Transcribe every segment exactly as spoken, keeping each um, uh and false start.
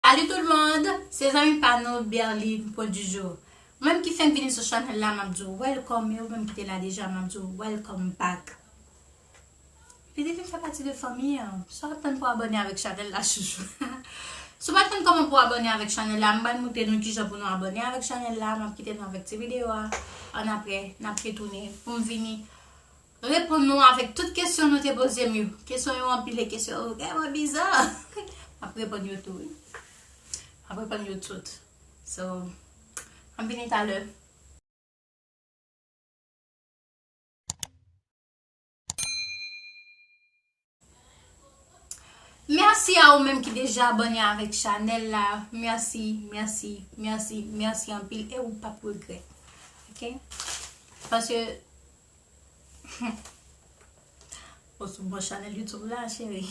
Salut tout le monde, se zanmi pa nou Berline Point du Jour. Mwen menm ki fenk vini sou chanèl la, m ap di w welcome, e ou menm ki te la deja, m ap di w welcome back. Li te vin fè pati de fanmi an. Sa w ap tann pou abòne avèk chanèl la, chouchou? Si w pa t konn kòman pou abòne avèk chanèl la, m pral montre nou kijan pou nou abòne avèk chanèl la. M ap kite nou avèk ti videyo a. Annapre, n ap retounen pou m vini reponn nou avèk tout kesyon nou te poze m yo. Kesyon yo anpil e kesyon yo vrèman biza. M ap reponn yo tou, wi. M ap reponn yo tout. So, m ap vini talè. Mèsi a ou menm ki deja abòne avèk chanèl la. Mèsi, mèsi, mèsi, mèsi anpil e ou p ap regrèt. Ok? Paske ou sou bon chanèl YouTube la, cheri.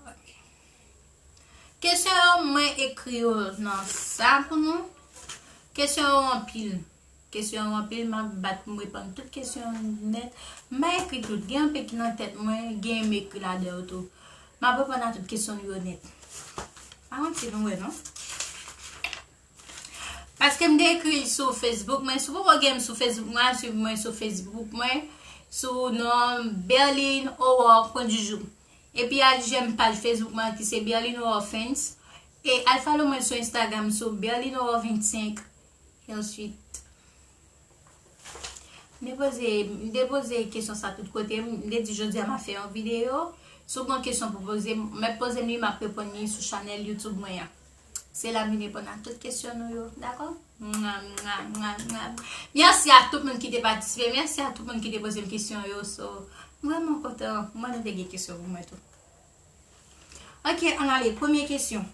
Ok. Kesyon yo, mwen ekri yo nan sa pou nou. Kesyon yo anpil. Kesyon yo anpil, m ap bat pou m reponn tout kesyon yo nèt. M pa ekri tout. Gen anpil ki nan tèt mwen, gen m ekri ladan yo tou. M ap reponn a tout kesyon nou yo nèt. Pa manti nou wè, non? Paske m te ekri l sou Facebook mwen. Si w poko gen m sou Facebook mwen, al swiv mwen sou Facebook mwen, sou non Berline Aurore Point du Jour. Epi al jèm paj Facebook mwen ki se Berline Aurore Fans. E al follow mwen sou Instagram sou Berline Aurore vennsenk. E answit, m te poze, m te poze kesyon sa tout kote. M te di jodi a m ap fè yon videyo. Si w gen kesyon pou poze m, mèt poze m li, m ap reponn li sou chanèl YouTube mwen an. Se la m vin reponn a tout kesyon nou yo, dakò? Mwa, mwa, mwa, mwa. Mèsi a tout moun ki te patisipe, mèsi a tout moun ki te poze m kesyon yo. So, m vrèman kontan, mwen nou te gen kesyon pou mwen tou. Ok, ann ale, premye kesyon.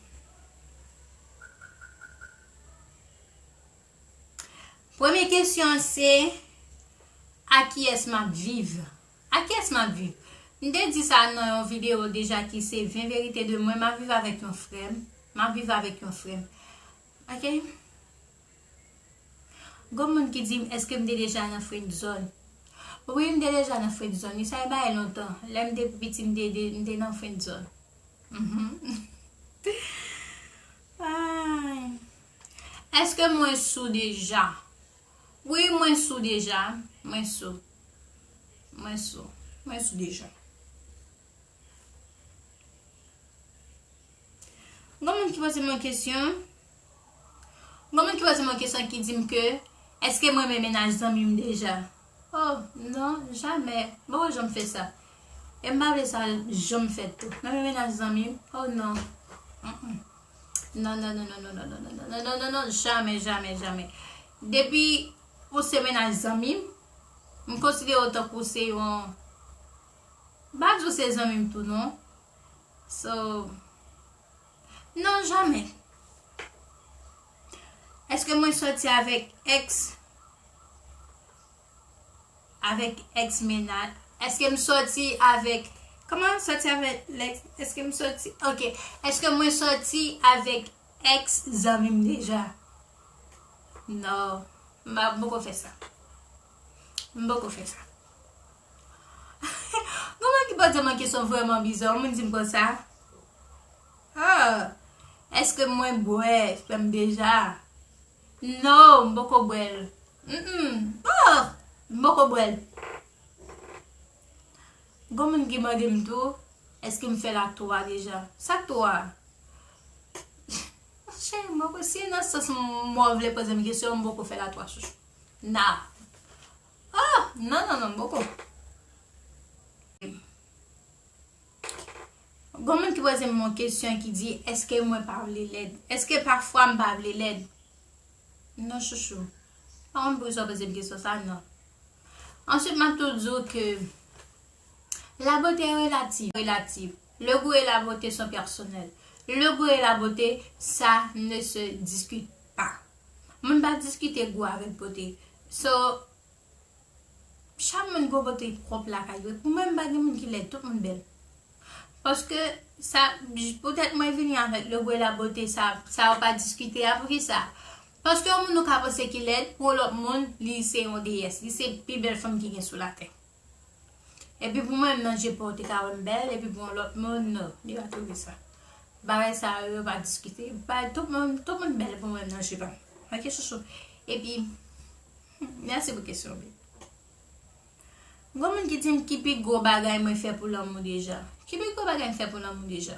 Premye kesyon an se, a kiyès m ap viv? A kiyès m ap viv? M te di sa nan yon videyo deja ki se vingt vérités de moi, m ap viv avèk yon frè m. M ap viv avèk yon frè m. Ok? Gon moun ki di m, èske m te deja nan friendzone? Wi, m te deja nan friendzone. Wi, sa e bagay lontan. Lè m te pi piti, m te, de- m te nan friendzone. Mhm. Ay. Èske mwen sou deja? Wi, mwen sou deja. Mwen sou. Mwen sou. Mwen sou deja. Gon moun ki poze m yon kesyon. Gon moun ki poze m yon kesyon ki di m ke, èske mwen renmen mennaj zanmi m deja? Oh, non, jamè. M poko janm fè sa. E m pa vle sa janm fèt tou. Mwen renmen mennaj zanmi m? Oh, non. Mm-mm. Non, non, non, non, jamè, jamè, jamè. Depi ou se mennaj zanmi m, m konsidere w tankou se yon, m pa di w se zanmi m tou, non. So, non, jamè. Èske mwen sòti avèk ex, avèk ex mennaj? Èske m sòti avèk, kòman sòti avèk ex? Èske m sòti, ok. Èske mwen sòti avèk ex zanmi m deja? Non, m pa, m poko fè sa. M poko fè sa. Gon moun ki poze m yon kesyon vrèman biza, yon moun di m konsa. Ah, èske mwen bwè sperm deja? Non, m poko bwè l. Mm-mm. Oh, m poko bwè l. Gon moun ki mande m tou, èske m fè l ak twa deja? Sa k twa? Cheri, m poko, si nan sans mwen w vle poze m kesyon, m poko fè l ak twa, chouchou. Nah. Oh, non, non, non, m poko. Gon moun ki poze m yon kesyon ki di, èske mwen pa vle lèd? Èske pafwa m pa vle lèd? Non, chouchou. Pa konn poukisa w poze m kesyon sa, non. Answit, m ap tou di w ke la beauté est relative, relative. Le goût et la beauté sont personnels. Le goût et la beauté, ça ne se discute pas. Moun pa diskite gou avèk bote. So, chak moun gon bote pwòp lakay yo. Pou mwen, m pa gen moun ki lèd, tout moun bèl. Paske sa, poutèt mwen vini avèk le goût et la beauté, sa, sa yo pa diskite a, poukisa? Paske yon moun ou ka panse ki lèd, pou yon lòt moun, li se yon deyès, li se pi bèl fanm ki gen sou latè. Epi pou mwen, nan je pa w te ka wè m bèl, epi pou yon lòt moun, non, li pa twouve sa. Bagay sa yo, yo pa diskite. Bagay, tout moun, tout moun bèl pou mwen nan je pa. Ok, chouchou. Epi, mèsi pou kesyon, babe. Gon moun ki di m ki pi gwo bagay mwen fè pou lanmou deja. Ki pi gwo bagay m fè pou lanmou deja?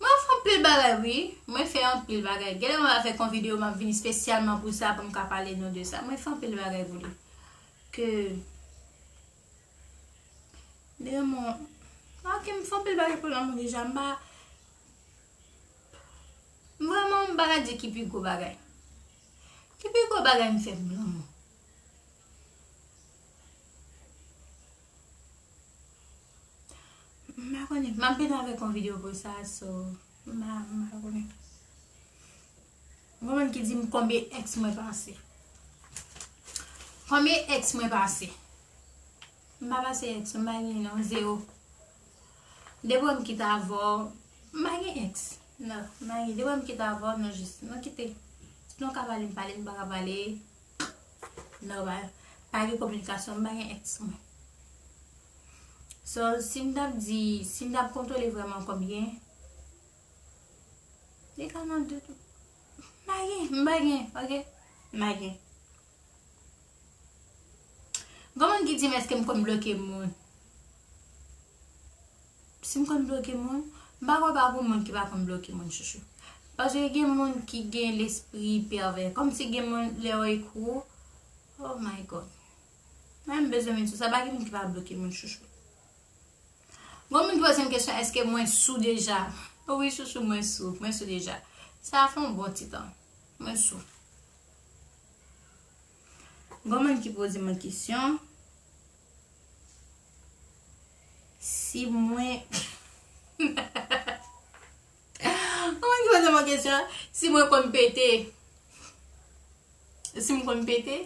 Mwen fè anpil bagay, wi. Mwen fè anpil bagay. Genlè mwen va fè yon videyo, m ap vin espesyalman pou sa, pou m ka pale nou de sa. Mwen fè anpil bagay pou li. Ke, de mwen, ok, m fè anpil bagay pou lanmou deja. M pa, vrèman, m pa ka di ki pi gwo bagay. Ki pi gwo bagay m fè pou lanmou? M pa konnen. M ap vin avèk yon videyo pou sa, so, m pa, m pa konnen. Gon moun ki di m konbyen èks mwen pase. Konbyen èks mwen pase? M pa pase èks, m pa gen non, zewo. Depi m kite avè w, m pa gen èks. Non, m pa gen. Depi m kite avè w, nou jis, nou kite. Si nou ka pale, m pale, nou pa ka pale. Non, pa, pa gen kominikasyon, m pa gen èks mwen. So, si m t ap di, si m t ap kontwole vrèman konbyen, li ka nan dout. M pa gen, m pa gen, ok? M pa gen. Gon moun ki di m èske m konn bloke moun. Si m konn bloke moun, m pa kwè pa pou moun ki pa konn bloke moun, chouchou. Paske gen moun ki gen lespri pèvè. Kòmsi gen moun lè yo ekri w, oh my God. Mwen m bezwen met sou sa, pa gen moun ki pa bloke moun, chouchou. Gon moun ki poze m kesyon, èske mwen sou deja? Wi, chouchou, mwen sou. Mwen sou deja. Sa fè yon bon ti tan. Mwen sou. Gon moun ki poze m yon kesyon. Si mwen Gon moun ki poze m yon kesyon. Si mwen konn pete. Si m konn pete?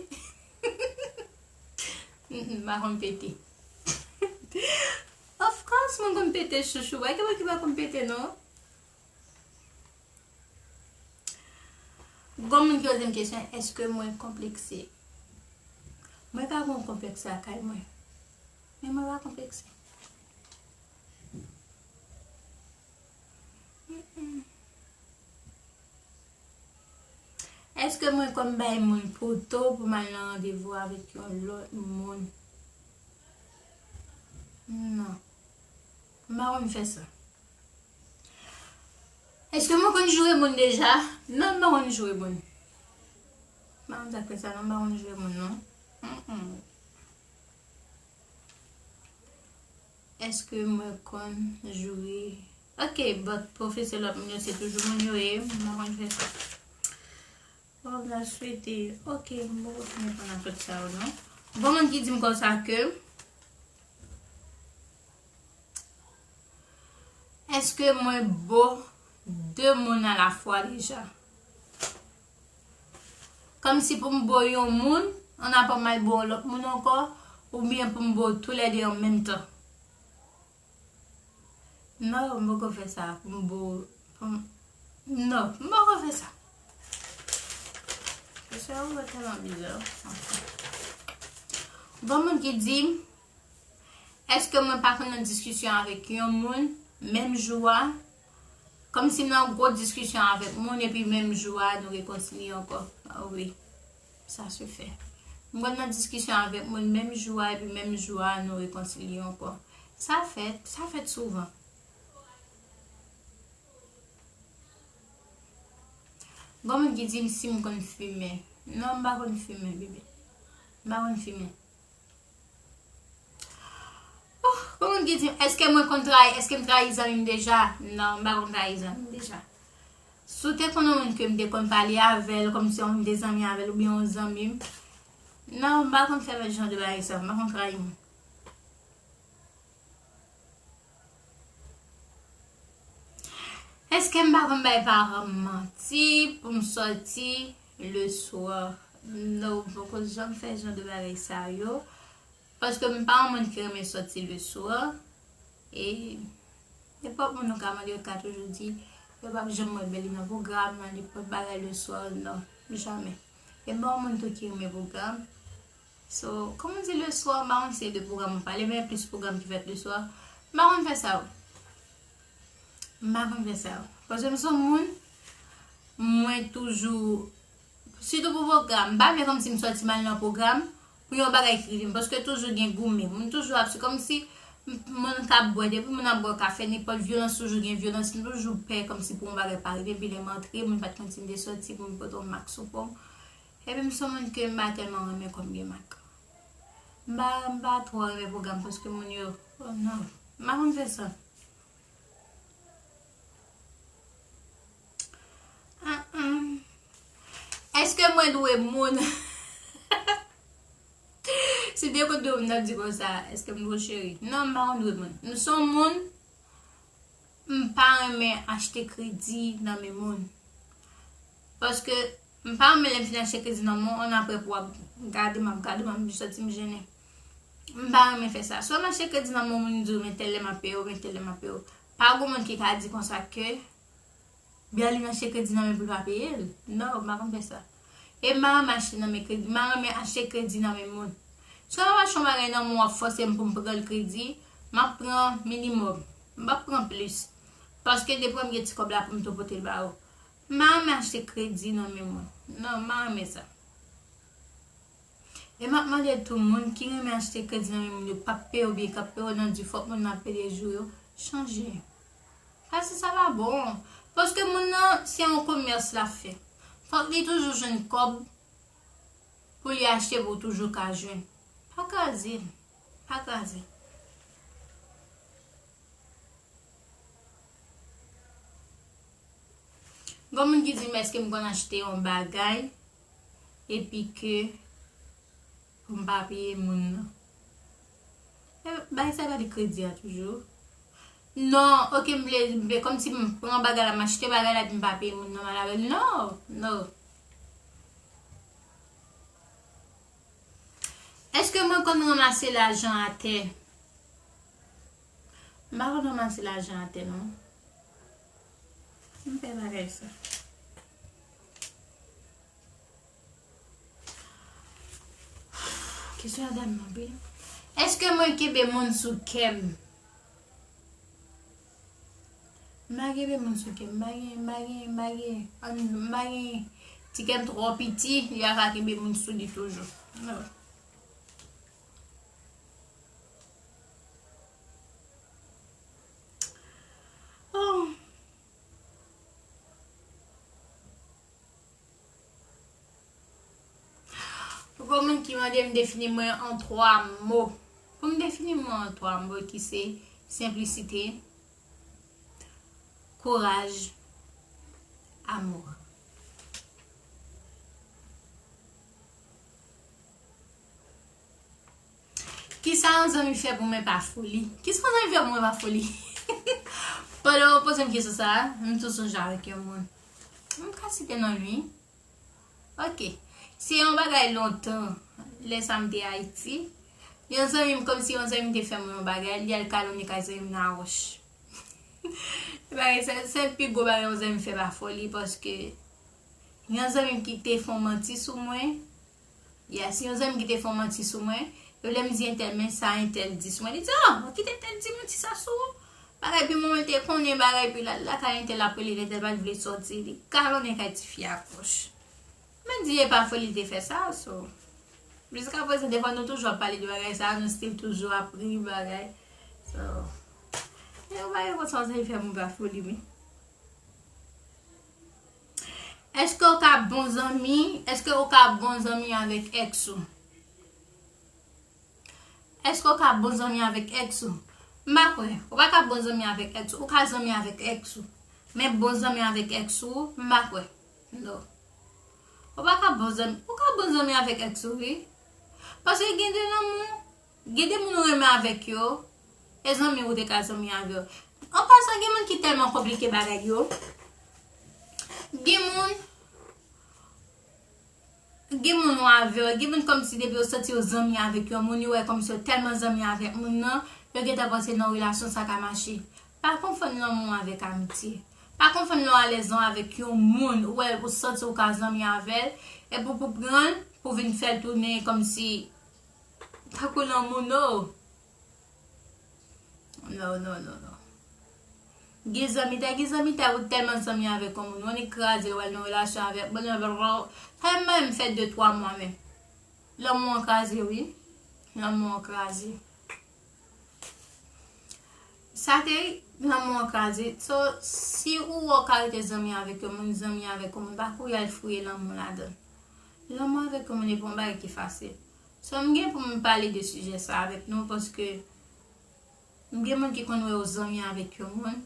Mm, mm, m pa konn pete. Of course, mwen konn pete, chouchou. Pa gen moun ki pa konn pete, non. Gon moun ki poze m kesyon, èske mwen konplekse? Mwen pa gen konplèks lakay mwen. Men mwen pa konplekse. Mm-mm. Èske mwen konn bay moun foto pou m al nan randevou avèk yon lòt moun? Non. M pa konn fè sa. Èske mwen konn joure moun deja? Non, m pa konn joure moun. M pa konn sa k fè sa, non, m pa konn joure moun, non. Mm-mm. Èske mwen konn joure? Ok, but pwofesè lòt moun yo, se toujou moun yo ye, m pa konn fè sa. Bon, m ta swete, ok, m poko fin reponn a tout sa yo, non. Bon, moun ki di m konsa ke, èske mwen bo de moun alafwa deja? Kòmsi pou m bo yon moun, an avan m al bo yon lòt moun ankò, oubyen pou m bo toulède an menm tan? Non, m poko fè sa pou m bo, pou m, non, m poko fè sa. Kesyon yo tèlman bizar. Bon, moun ki di m, èske mwen pa konn nan diskisyon avèk yon moun menm jou a? Kòmsi m nan gwo diskisyon avèk moun epi menm jou a nou rekonsilye ankò. Ah wi, sa se fè. M konn nan diskisyon avèk moun menm jou a epi menm jou a nou rekonsilye ankò. Sa fèt, sa fèt souvan. Gon moun ki di m si m konn fimen. Non, m pa konn fimen, bebe. M pa konn fimen. Oh, gon moun ki di m, èske mwen konn trayi, èske m trayi zanmi m deja? Non, m pa konn trayi zanmi m deja. Si w te konn yon moun ke m te konn pale avè l, kòmsi m te zanmi avè l, oubyen yon zanmi m, non, m pa konn fè jan de bagay sa, m pa konn trayi moun. Èske m pa konn bay paran m manti pou m sòti le soir? Non, m poko janm fè jan de bagay sa yo. Paske m pa yon moun ki renmen sòti le soir. E nenpòt moun ou ka mande, yo ka toujou di yo p ap janm wè Belly nan pwogram, nan nenpòt bagay le soir, non, jamè. E m pa yon moun tou ki renmen pwogram. So, kòman di le soir, m pa konn si se de pwogram ou pale, men plis pwogram ki fèt le soir. M pa konn fè sa, wi. M pa konn fè sa. Paske m se yon moun, mwen toujou, sitou pou pwogram, m pa vle kòmsi m sòti mal nan pwogram, pou yon bagay ki rive m. Paske toujou gen goumen. Moun toujou ap, se kòmsi m, moun k ap bwè, depi moun ap bwè kafe, nenpòt vyolans, toujou gen vyolans. M toujou pè kòmsi pou yon bagay pa rive, epi lè m antre, moun pa t konn si m te sòti, pou m pote yon mak sou po m. Epi m se yon moun ke m pa tèlman renmen kòm gen mak. M pa, m pa twò renmen pwogram paske moun yo, oh non, m pa konn fè sa. Ah, ah. Èske mwen dwe moun? Si te konn dwe moun, n ap di konsa, èske m dwe cheri? Non, m pa konn dwe moun. M se yon moun, m pa renmen achte kredi nan men moun. Paske m pa renmen lè m fin achte kredi nan men w, ann apre pou w ap gade m, ap gade m, ap soti m jennen. M pa renmen fè sa. Swa m achte kredi nan men w, moun di w, men tèl lè m ap peye w, men tèl lè m ap peye w. Pa gen moun ki ka di konsa ke Berline achte kredi nan men pou l pa peye l. Non, m pa konn fè sa. E m pa renmen achte nan men kredi, m pa renmen achte kredi nan men moun. Si w ap achte yon bagay nan men w, w ap fòse m pou m pran l kredi, m ap pran minimòm. M p ap pran plis. Paske depi m gen ti kòb la pou m tou pote l ba ou. M pa renmen achte kredi nan men moun. Non, m pa renmen sa. E m ap mande tou moun ki renmen achte kredi nan men moun yo, p ap peye w byen, k ap peye w nan di, fòk moun nan pede jou yo, chanje. Paske sa pa bon. Paske moun nan, se yon komès l ap fè. Fòk li toujou jwenn kòb pou li achte pou w toujou ka jwenn. Pa kraze l. Pa kraze l. Gon moun ki di m èske m konn achte yon bagay epi ke pou m pa peye moun nan. E, bagay sa yo rele kredi a toujou. Non, oke, m vle, m vle kòmsi m pran bagay la, m achte bagay la epi m pa peye moun nan mal avè l. Non, non. Èske mwen konn ranmase lajan atè? M pa konn ranmase lajan atè, non. M fè bagay sa. Kesyon a dam nan, wi. Èske mwen kenbe moun sou kè m? M pa kenbe moun sou kè m, m pa gen, m pa gen, m pa gen, an, m pa gen, ti kè m twò piti, li pa ka kenbe moun sou li toujou. Non. Oh. Pou moun ki mande m defini mwen an twa mo. Pou m defini mwen an twa mo ki se senplisite, kouraj, amou. Kisa yon zanmi fè pou mwen pa foli? Kisa yon zanmi fè pou mwen pa foli? Pandan w poze m kesyon sa a, m tou sonje avèk yon moun. M ka site non l wi. Ok. Se yon bagay lontan, lè sa m te Ayiti. Yon zanmi m, kòmsi yon zanmi m te fè mwen yon bagay, li al kalonnen kay zanmi m nan Awòch. Bagay sa, se pi gwo bagay yon zanmi fè pa foli, paske yon zanmi m ki te fè yon manti sou mwen. Yes, yon zanmi ki te fè yon manti sou mwen. Yo lè m di entèl, men sa entèl di sou mwen. Li di, oh, kite entèl di manti sa sou ou. Bagay pi moman l te konnen bagay pi l al lakay entèl ap rele entèl pa t vle sòti. Li kalonnen kay tifi a Awòch. Men di e pa foli l te fè sa, so. Jiska prezan, defwa nou toujou ap pale de bagay sa, nou still toujou ap ri bagay. So, e ou pa gen konsans li fè moun pa foli, wi. Èske ou ka bon zanmi? Èske ou ka bon zanmi avèk èks ou? Èske ou ka bon zanmi avèk èks ou? M pa kwè. Ou pa ka bon zanmi avèk èks ou. Ou ka zanmi avèk èks ou. Men bon zanmi avèk èks ou, m pa kwè. Non. Ou pa ka bon zanmi. Ou ka bon zanmi avèk èks ou, wi. Paske gen de lanmou, gen de moun ou renmen avèk yo, e zanmi ou te ka zanmi avè yo. An pasan, gen moun ki tèlman konplike bagay yo. Gen moun Gen moun ou avè yo, gen moun kòmsi depi yo santi yo zanmi avèk yon moun, yo wè kòmsi yo tèlman zanmi avèk moun nan, yo gentan panse nan relasyon sa ka mache. Pa konfonn lanmou avèk amitye. Pa konfonn lè w alèz ou avèk yon moun, ou wè ou santi ou ka zanmi avè l, epi w pou pran l, pou vin fè l tounen kòmsi tankou lanmou, no. No, no, no, no. Gen zanmitay, gen zanmitay, ou tèlman zanmi avèk yon moun, ou annik kraze, ou al nan relasyon avèk, blablabla. Sa menm fè de twa mwa, men lanmou an kraze, wi. Lanmou an kraze. Sa te lanmou an kraze. So, si ou wè w ka rete zanmi avèk yon moun, zanmi avèk yon moun, pa kouri al fouye lanmou ladan. Lanmou avèk yon moun, e pa yon bagay ki fasil. So, m gen pou m pale de sijè sa avèk nou, paske m gen moun ki konn wè yo zanmi avèk yon moun.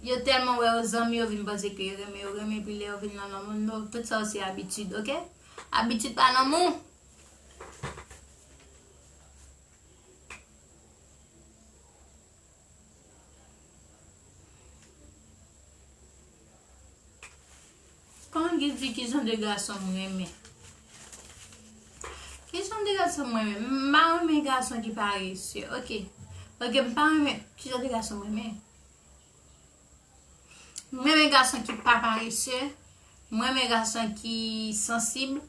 Yo tèlman wè yo zanmi, yo vin panse ke yo renmen, yo renmen, epi lè yo vin nan lanmou, no, tout sa yo se abitid, oke? Abitid pa lanmou. Kòman ki di ki jan de gason m renmen? Ki jan de gason m renmen? M pa renmen gason ki parese. Oke. Oke, m pa renmen. Ki jan de gason m renmen? M renmen gason ki pa parese. M renmen gason ki sansib.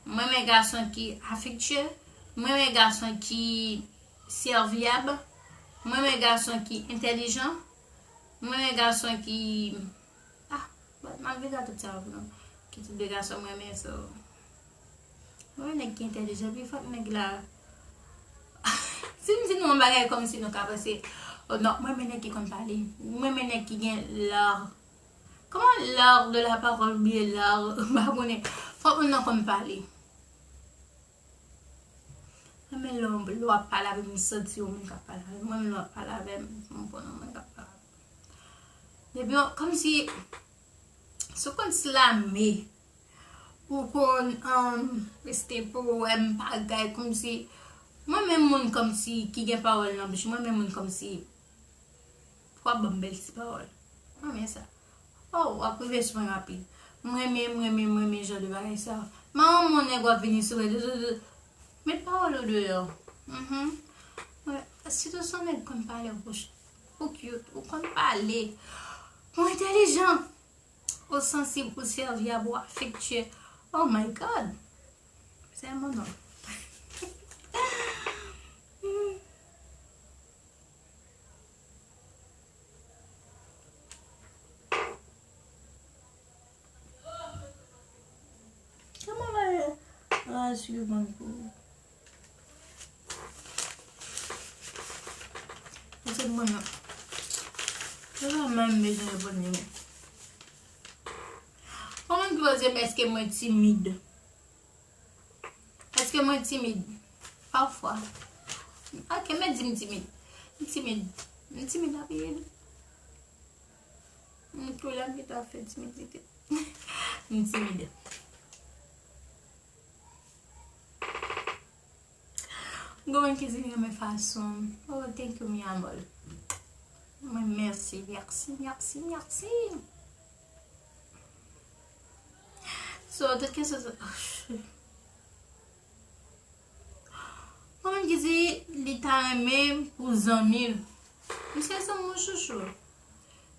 M renmen gason ki afektye. M renmen gason ki sèvyab. M renmen gason ki entèlijan. M renmen gason ki, ah, but m ap vin a tout sa yo pou nou. Ki tip de gason m renmen, so. M renmen nèg ki entèlijan, pi fòk nèg la. Si m di nou yon bagay kòmsi nou ka panse, oh non, m renmen nèg ki konn pale. M renmen nèg ki gen l'art. Kòman l'art de la parole oubyen l'art, m pa konnen. Fòk moun nan konn pale. Mwen menm lè w, lè w ap pale avè m, m santi w menm k ap pale avè m. Mwen menm lè w ap pale avè m, m konn w menm k ap pale avè m. Depi w, kòmsi, si w konn slame, ou konn, um, reste pou w, m bagay, kòmsi, mwen menm moun kòmsi ki gen pawòl nan bouch, mwen menm moun kòmsi, w ap ban m bèl ti pawòl. Mwen renmen sa. Oh, w ap rive sou mwen rapid. M renmen, m renmen, m renmen jan de bagay sa. Manman, nèg w ap vini sou mwen. Met pawòl ou deyò. Mhm. Sitou si w nèg konn pale, ou, ou cute, ou konn pale. Ou entèlijan. Ou sansib, ou sèvyab, ou afektye. Oh my God. Se mon non. Kòman va rasire bann pou ou? Paske mwen, mwen pa menm bezwen reponn li, men. Kòman ki poze m èske mwen timid? Èske mwen timid? Pafwa. Ok, men di m timid. M timid. M timid anpil. M tou lè m gentan fè timidite. M timid. Gon moun ki di li renmen fason m. Oh, thank you, mi amor. Mwen, mèsi, mèsi, mèsi, mèsi. So, tout kesyon sa. Gon moun ki di li ta renmen pou zanmi l. M se zanmi w, chouchou.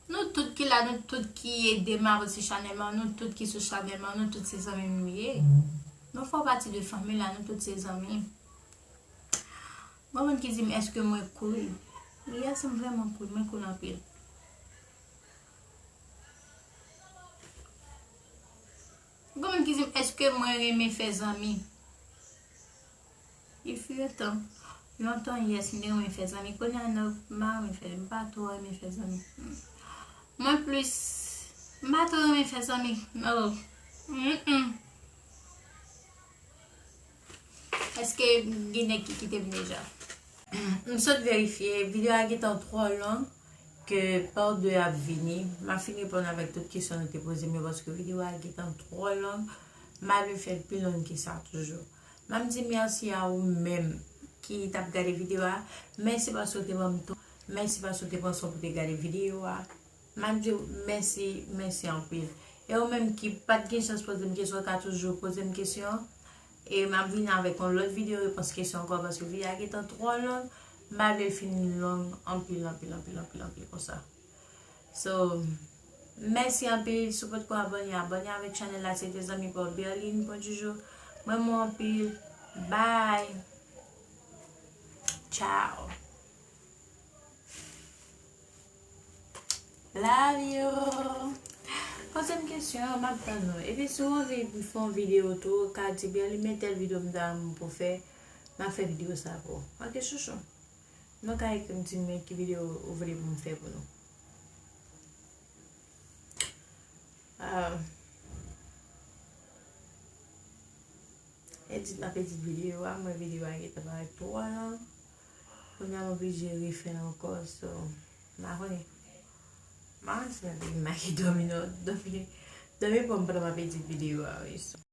Nou tout ki la, nou tout ki ede m avanse chanèl mwen, nou tout ki sou chanèl mwen, nou tout se zanmi m nou ye. Nou fè pati de fanmi la, nou tout se zanmi. Gon moun ki di m, èske mwen cool? Yes, m vrèman cool, mwen cool anpil. Gon moun ki di m, èske mwen renmen fè zanmi? Il fut un temps. Lontan, yes, m te renmen fè zanmi. Kounye a, non, m pa renmen fè, m pa twò renmen fè zanmi. Mwen plis, m pa twò renmen fè zanmi. No. Mm-mm. Èske gen nèg ki kite m deja? M sot verifye, videyo a gentan twò long, ke part de ap vini. M ap fin reponn avèk tout kesyon nou te poze m yo, paske videyo a gentan twò long. M pa vle fè l pi long ke sa toujou. M ap di mèsi a ou menm ki t ap gade videyo a. Mèsi paske w te ban m tan. Mèsi paske w te pran swen pou te gade videyo a. M ap di w mèsi, mèsi anpil. E ou menm ki pa t gen chans poze m kesyon, w ka toujou poze m kesyon. E m ap vini avèk yon lòt videyo repons kesyon ankò, paske videyo a gentan twò long. M pa vle l fin long anpil, anpil, anpil, anpil, anpil konsa. So, mèsi anpil. Si w potko abòne, abòne avèk chanèl la. Se te zanmi pa w Berline Pòtjoujo. Mwen, mwen anpil. Bye. Ciao. Love you. Poze m kesyon an, m ap tann ou. Epi si w anvi m fè yon videyo tou, ou ka di, "Bèl, men tèl videyo m ta renmen pou fè, m ap fè videyo sa pou ou." Ok, chouchou. Nou ka ekri m, di m ki videyo ou vle pou m fè pou nou. Ah. Edit, m ap edit videyo a, mwen videyo a gentan parèt twa lang. Kounye a m oblije refè l ankò, so, m pa konnen. M pa konnen si m ap, m ap dòmi non, dòmi, dòmi pran m pandan m ap edit videyo a, wi, so.